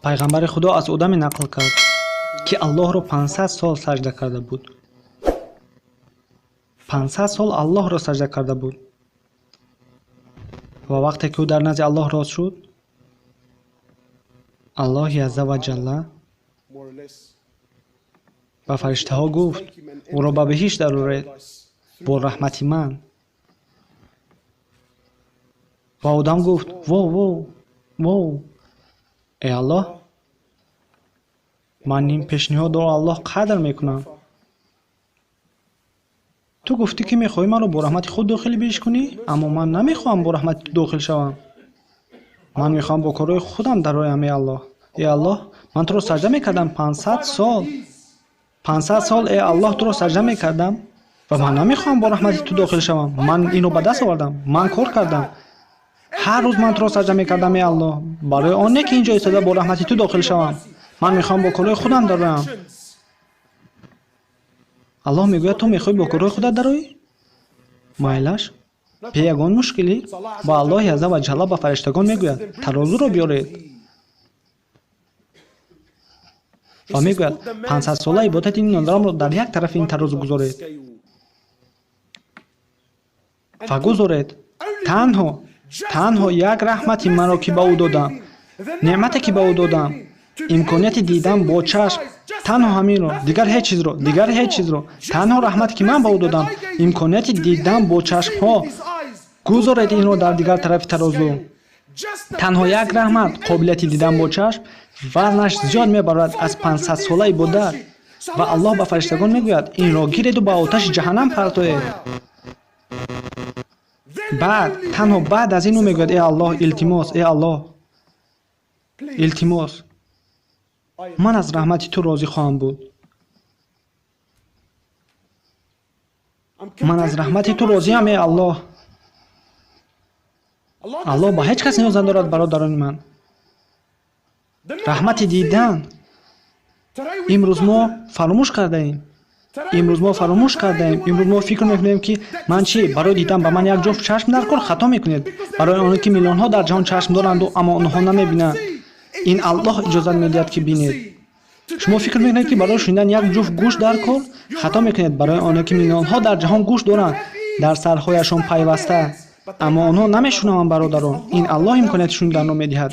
Пайғамбари Худо аз одаме нақл кард, ки Аллоҳро 500 сол саҷда карда буд. 500 сол Аллоҳро саҷда карда буд. Ва вақте ки ӯ дар назди Аллоҳ рост шуд, Аллоҳи азза ва ҷалла ба фариштаҳо гуфт: ӯро ба биҳишт дароред бо раҳмати ман. Ва одам гуфт: во во во, эй Аллоҳ, ман ин пешниҳодро Аллоҳ қадр мекунам. Ту гуфтӣ, ки мехоҳӣ маро бо раҳмати худ дохили биҳишт кунӣ, аммо ман намехоҳам бо раҳмати ту дохил шавам. Ман мехоҳам бо корҳои худам дароям, эй Аллоҳ. Эй Аллоҳ, ман туро саҷда мекардам 500 сол. 500 сол, эй Аллоҳ, туро саҷда мекардам ва ман намехоҳам бо раҳмати ту дохил шавам. Ман инро ба даст овардам, ман кор кардам. Ҳар рӯз ман туро саҷда мекардам, эй Аллоҳ, барои он не ки инҷо истода бо раҳмати ту дохил шавам. Ман мехоҳам бо корҳои худам дароям. Аллоҳ мегӯяд: ту мехоҳӣ бо корҳои худат дароӣ? Майлаш, бе ягон мушкилӣ. Ва Аллоҳи азза ва ҷалла ба фариштагон мегӯяд: тарозуро биёред. Ва мегӯяд: 500-сола ибодати ин одамро дар як тарафи ин тарозу гузоред. Ва гузоред танҳо, танҳо як раҳмати маро, ки ба ӯ додам, неъмате, ки ба ӯ додам, имконияти дидан бо чашм, танҳо ҳаминро, дигар ҳеҷ чизро, дигар ҳеҷ чизро, танҳо раҳмате, ки ман ба ӯ додам, имконияти дидан бо чашмҳо, гузоред инро дар дигар тарафи тарозу. Танҳо як раҳмат, қобилияти дидан бо чашм, вазнаш зиёд мебарад аз 500-сола ибодат. Ва Аллоҳ ба фариштагон мегӯяд: инро гиреду ба оташи ҷаҳаннам партоед. Баъд, танҳо баъд аз ин ӯ мегӯяд: эй Аллоҳ, илтимос, эй Аллоҳ, илтимос, ман аз раҳмати ту розӣ хоҳам буд. Ман аз раҳмати ту розиам, эй Аллоҳ. Аллоҳ ба ҳеҷ кас ниёз надорад, бародарони ман. Раҳмати дидан имрӯз мо фаромӯш кардаем. Имрӯз мо фаромӯш кардаем. Имрӯз мо фикр мекунем, ки ман чӣ, барои дидан ба ман як ҷуфт чашм дар кор? Хато мекунед. Барои оне ки миллионҳо дар ҷаҳон чашм доранду, аммо онҳо намебинанд. Ин Аллоҳ иҷозат медиҳад, ки бинед. Шумо фикр мекунед, ки барои шунидан як ҷуфт гӯш дар кор? Хато мекунед. Барои оне ки миллионҳо дар ҷаҳон гӯш доранд дар сарҳояшон пайваста, аммо онҳо намешунаванд, бародарон. Ин Аллоҳ имконияти шуниданро медиҳад.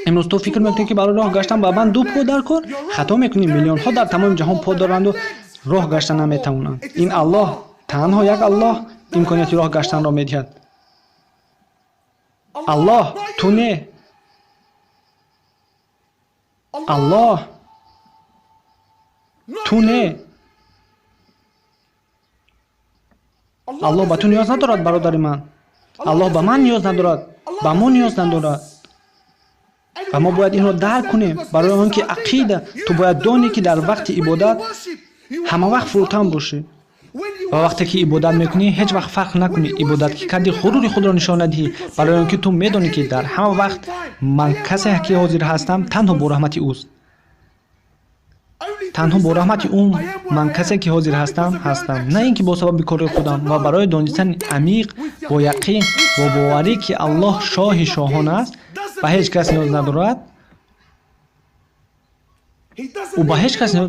Имрӯз ту фикр мекунӣ, ки барои роҳ гаштан ба ман ду по дар кор? Хато мекунӣ. Миллионҳо дар тамоми ҷаҳон по доранду роҳ гашта наметавонанд. Ин Аллоҳ, танҳо як Аллоҳ имконияти роҳ гаштанро медиҳад. Аллоҳ, ту не. Аллоҳ, ту не. Аллоҳ ба ту ниёз надорад, бародари ман. Аллоҳ ба ман ниёз надорад, ба мо ниёз надорад. Ва мо бояд инро дарк кунем, барои он ки ақида, ту бояд донӣ, ки дар вақти ибодат ҳама вақт фурӯтан бошӣ. Ва вақте ки ибодат мекунӣ, ҳеҷ вақт фахр накунӣ. Ибодат ки кардӣ, ғурури худро нишон надиҳӣ, барои он ки ту медонӣ, ки дар ҳама вақт ман касе ки ҳозир ҳастам, танҳо бо раҳмати ӯст. Танҳо бо раҳмати ӯ ман касе ки ҳозир ҳастам ҳастам, на ин ки бо сабаби кори худам. Ва барои донистани амиқ, бо яқин, бо боварӣ, ки Аллоҳ шоҳи шоҳон аст, ба ҳеҷ кас ниёз надорад, ӯ ба ҳеҷ кас ниёз